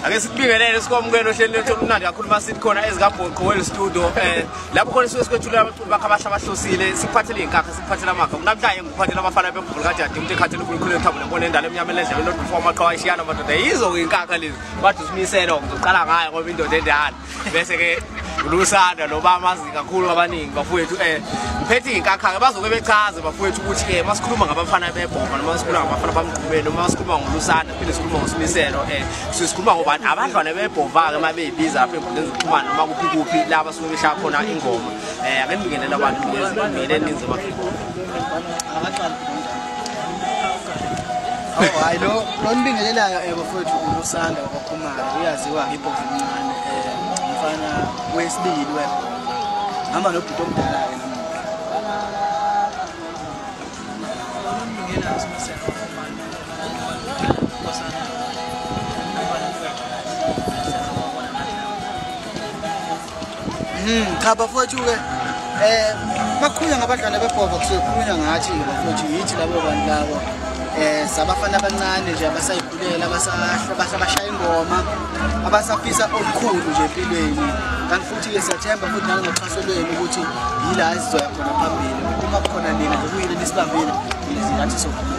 Ake sikubingelele sikwamukele ohlelweni lethu olumnandi kakhulu masithi khona ezikaBhoqo World Studio lapho khona sisuke sikwethulela abaculi bakho abasha abahlosile sikuphathele iy'nkakha sikuphathele amaga kunamhlanje ngikuphathele abafana bebhola kajadi umuntu ekhathele ukhulukhulu ethambo lembona endala emnyama elendlebe lodwa ufo amaqhawe ayishiyana madoda yizo-ke iy'nkakha lezi bathi usimiselo ngizoqala ngayo ngoba indoda endala bese-ke uLusanda lo bamazi kakhulu abaningi bafowethu ngiphethe iy'nkakha-ke bazoke bechaze bafowethu ukuthi-ke masikhuluma ngabafana bebhova noma sikhuluma ngabafana bamgqumeni noma sikhuluma ngoLusanda phinde sikhuluma ngosimiselo sikhuluma ngobani abadlwane bebhova-ke uma beyibiza lapha ey'nkundleni zokuxhumana noma kuphi kuphi la basuke beshaya khona ingoma. Ake nibingelele abantu mina eNingizimu Afrika. Hayi lo nibingelelayo bafowethu uLusanda wakwaKhumalo uyaziwa ngebhova encane umfana wesibili webhola hamba nobhuti omdala-ke namuhla. Cha bafowethu-ke bakhulunywa ngabadlali bebhova kusuke kukhulunywa ngathi-ke bafowethu yithi labo bantu labo sabafana abancane nje abasayikhulela abashaya ingoma abasafisa okukhulu nje empilweni kanti futhi-ke siyathemba futhi nangoxhaso lwenu ukuthi yila esizoya khona phambili uma kukhona nina nje kuyini nisibambile nathi sophumelela.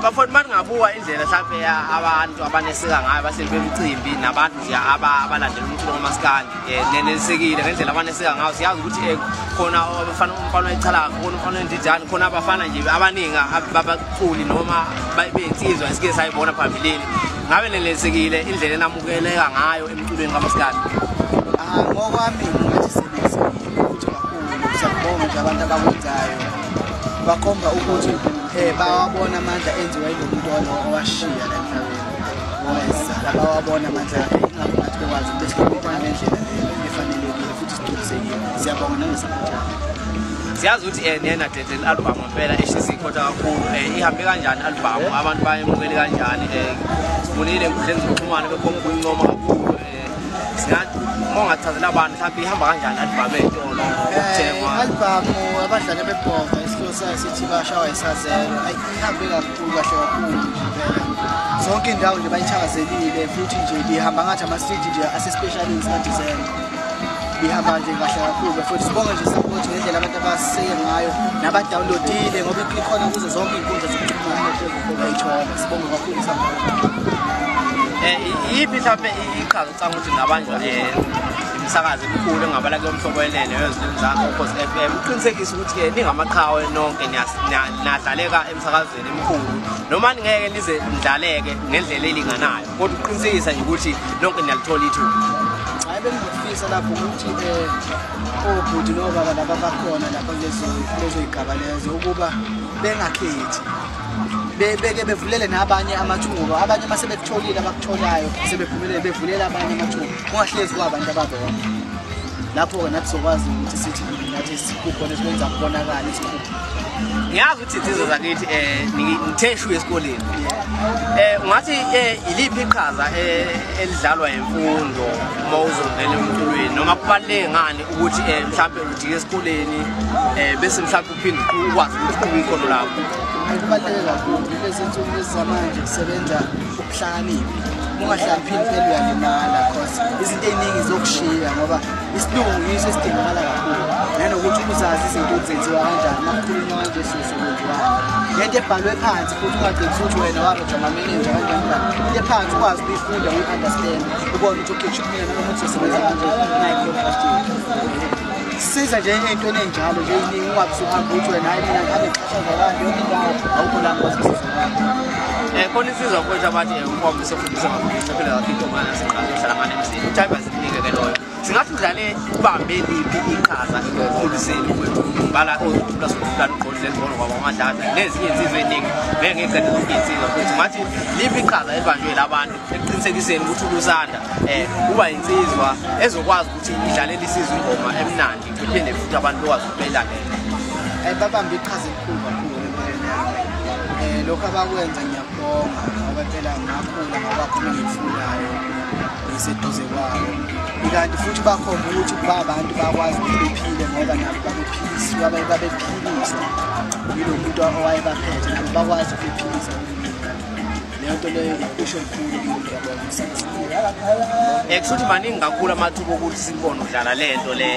Bafowethu maningabuka indlela mhlampe abantu abaneseka ngayo abahleli bemicimbi nabantu nje abalandela umculo kamaskandi nenelisekile ngendlela abaneseka ngayo. Siyazi ukuthi khona abafana umfana wechalakha khona umfana wendijane khona abafana nje abaningi abaculi noma beyinsizwa esike sayibona phambilini. Ngabe nenelisekile indlela enamukeleka ngayo emculweni kamaskandi? Ngokwami ngingathi senelisekile futhi kakhulu. Siyabonga nje abantu abakwenzayo bakhomba ukuthi bawabona amandla enziwa yilo muntu owashiya la emhlabeni owayezala bawabona amandla akhe ingakho nathi bekwazi ukuthi sikhuluma ngendlela leyo efanelekile futhi sigculisekile. Siyabonga nangesaphothi yakho. Siyazi ukuthi niyena dede i-album ngempela eshisa ikhotha kakhulu. Ihambe kanjani i-album, abantu bayemukele kanjani? Sibonile enkundleni zokuxhumana bekhomba ukuyincoma kakhulu. Uma ungachazela abantu mhlawumbe ihamba kanjani i-album ey'tolo ukuthengwa? I-album abadlali bebhova isihloko sayo sithi bashawa isazelo. Ihambe kakhulu kahle kakhulu nje impela. Zonke iy'ndawo nje bayithakazelile futhi nje lihamba ngathi ama-street nje asespecialini sikaDisemba. Lihamba nje kahle kakhulu futhi sibonge nje support ngendlela abantu abasiseke ngayo nabadownloadile ngoba ikhona kuzo zonke iy'nkundla zokuxhumana bayithola. Sibonge kakhulu support. Iyiphi mhlawumbe iqhaza ucanga ukuthi ngabanjwa imisakazo emikhulu engabala kuyo Mhlobo Wenene yezilimi Ukhozi FM uqinisekise ukuthi-ke ningamaqhawe nonke niyadlaleka emsakazweni emikhulu noma ningeke nize nidlaleke ngendlela elinganayo kodwa uqinisekisa nje ukuthi nonke niyalithola ithuba. Hayi bengingakufisa lapho ukuthi obhuti nobaba laba bakhona lapha kulezo y'gaba lezo ukuba bengakhethi beke bevulele nabanye amathuba. Abanye uma sebekutholile abakutholayo sebephumelele bevulele abanye amathuba kungahlezi kwabantu ababodwa. Lapho-ke nathi sizokwazi ukuthi sithi nathi kukhona esikwenza kubonakala esikhulu. Ngiyazi ukuthi insizwa zakithi nithe shu esikoleni. Ungathi iliphi iqhaza elidlalwa imfundo uma uzongena emculweni noma kubaluleke ngani ukuthi mhlampe ujike esikoleni bese mhlampe uphinde ukwazi ukuthi uqhube ikhono lakho? Kubaluleke kakhulu kulezi nsuku lezi zamanje kusebenza ukuhlakanipha. Ungahlakaniphile impela uyalimala cause izinto ey'ningi zokushiya ngoba isilungu yiso esidingakala kakhulu nanokuthi uzazi izinto ukuthi zenziwa kanjani uma kukhulunywa kanje sokwenziwani nento ebhalwe phansi futhi ungagcini futhi wena waroja amamenenja kanjani kanjani into ephansi ukwazi ukuyifunda uyi-understand ubone ukuthi okay kusho mina noma ukuthi uzosebenza kanje nayi contract. Siza nje ey'ntweni ey'njalo nje ey'ningi ungabe usuhamba ukuthi wena hayi mina ngihambe ngixhashazwa kanje yonke indawo awukho la ngikwazi ukusizakala. Khona insizwa mfowethu abathi umfowethu usefundisa ngafundisa phela kakho intombazane aseqala uyohlala ngane emzini uthi bazinike ke loyo. Singathi udlale ubambe liphi iqhaza ekukhuliseni kwethu ngibala othula sokuhlala ugqodle lezibona kwaba amadlada nezinye insizwa ey'ningi ngeke ngiqede zonke iy'nsizwa futhi ngathi liphi iqhaza elibanjwe labantu ekuqinisekiseni ukuthi uLusanda uba insizwa ezokwazi ukuthi idlalele isizwe ingoma emnandi iphinde futhi abantu bekwazi ukuthi beyilandele. Babambe iqhaza elikhulu kakhulu empilweni yami. Lokhu abakwenza ngiyakubonga ngoba phela ngakhula ngoba khona engikufundayo ngiseduze kwabo. Ikanti futhi bakhomba ukuthi babantu bakwazi ukuthi bephile ngoba nabo babephiliswa babephiliswa yilo muntu owayebaphethe nabo bakwazi ukuphilisa. Leyo nto leyo isho lukhulu kimi ngiyabonga. Kusho ukuthi maningi kakhulu amathuba okuthi sikubone udlala le nto le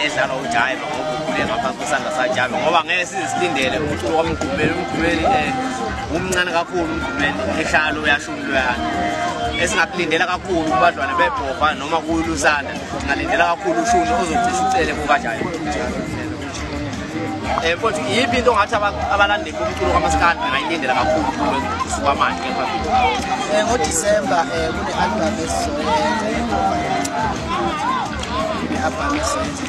edlalwa uJaiva ngoba ukhule ngaphansi kwesandla saJaiva, ngoba ngeke size silindele umculo kwaMgqumeni. UMgqumeni umncane kakhulu, uMgqumeni ehlalo uyashuni loyana. Esingakulindela kakhulu kubadlwana bebhova noma kuLusanda, singalindela kakhulu ushuni ozocisha ucele kukaJaiva. Mfowethu, yiphi into ongathi abalandeli bomculo kaMaskandi bangayilindela kakhulu kusuka manje kepha? NgoDisemba kune-album esizoyenza yebhova kune-album esizoyenza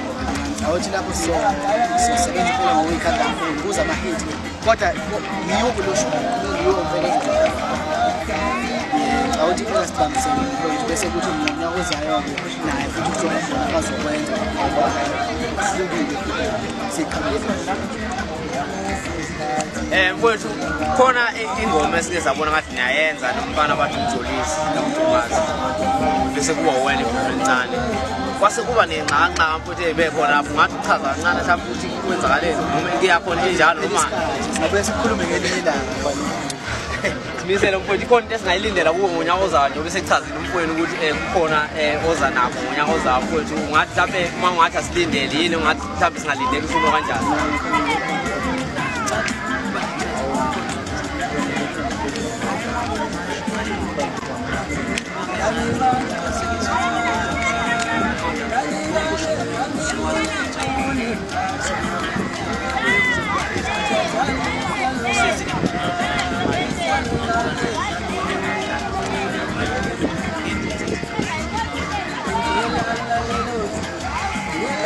awuthi lapho sizosebenza impela ngokuyikhanda kakhulu kuze ama-hit, kodwa yiwo yiwo vele awuthi impela sibambisene mfowethu, bese kuthi ngonyaka ozayo-ke naye futhi kuzoba khona abazokwenza ngoba kuhlukile siqhamukile. Mfowethu, khona ingoma esike sabona ngathi niyayenza nomfana bathi uMjolisi noMdumazi, bese kuba wena ibhova elincane, kwase kuba nengxakanxaka mfowethu eyibe khona lapho. Ungathi uchaza kancane mhlawumbe ukuthi kwenzakaleni noma kuyakhona injalo noma Singabuye sikhulume ngelinye ilanga. Simisele mfowethu, ikhona into esingayilindela kuwo ngonyaka ozayo njengoba sekuchazile umfowenu ukuthi kukhona oza nakho ngonyaka ozayo. Mfowethu, ungathi mhlawumbe uma ungathi asilindele yini, ungathi mhlawumbe singalindeli usulo kanjani?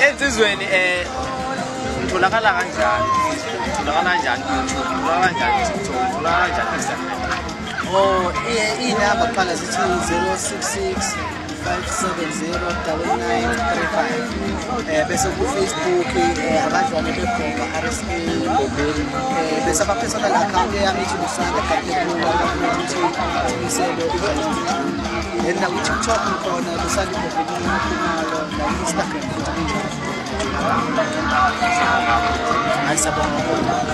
Ensizweni, utholakala kanjani ku-Facebook, utholakala kanjani ku-YouTube, utholakala kanjani ku-TikTok, utholakala kanjani ku-Instagram? Oh, iy'namba kuqala zithi 066 570 9935, bese ku-Facebook abadlwane bebhova RSA, bese ama-personal account eyami ithi Lusanda Khathekula, ukuthi Thimiselo, then naku-TikTok ngikhona Lusanda Ibhova Khumalo, naku-Instagram futhi kunjalo. Hayi, siyabonga kakhulu.